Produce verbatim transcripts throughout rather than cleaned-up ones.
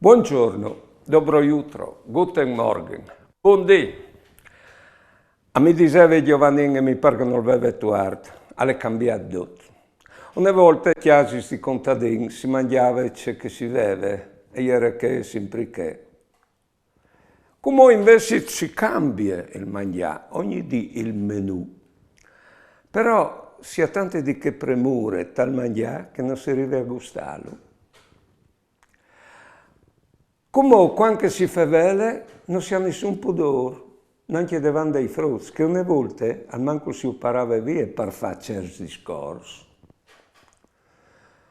Buongiorno, dobro jutro, guten Morgen, bundì. A mi diseve Giovannin, e mi par che nol veve tuart, al è cambiât dut. Une volte a cjasis di contadins si mangjave ce che si veve, e jere chê simpri chê. Cumò invezit si cambie il mangjâ, ogni dì il menù. Però si à tante di chê premure tal mangjâ che no si rive a gustâlu. Cumò, cuant che si fevele, no si à nissun pudôr, nancje devant dai fruts, che une volte almancul si uparave vie par fâ cierts discors.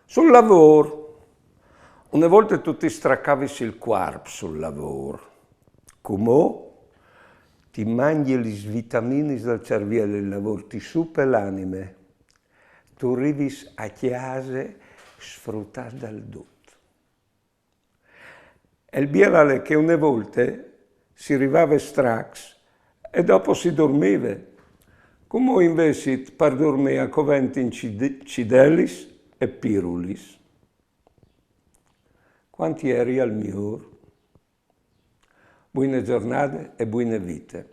Sul lavôr. Une volte tu ti stracavis il cuarp sul lavôr. Cumò ti mangje lis vitaminis dal cerviel il lavôr, ti supe l'anime. Tu rivis a cjase sfrutât dal dut. E il biel al è che une volte si rivave stracs e dopo si durmive. Cumò invezit par durmî a coventin cid-, cidelis e pirulis. Cuant jeri al miôr. Buine zornade e buine vite.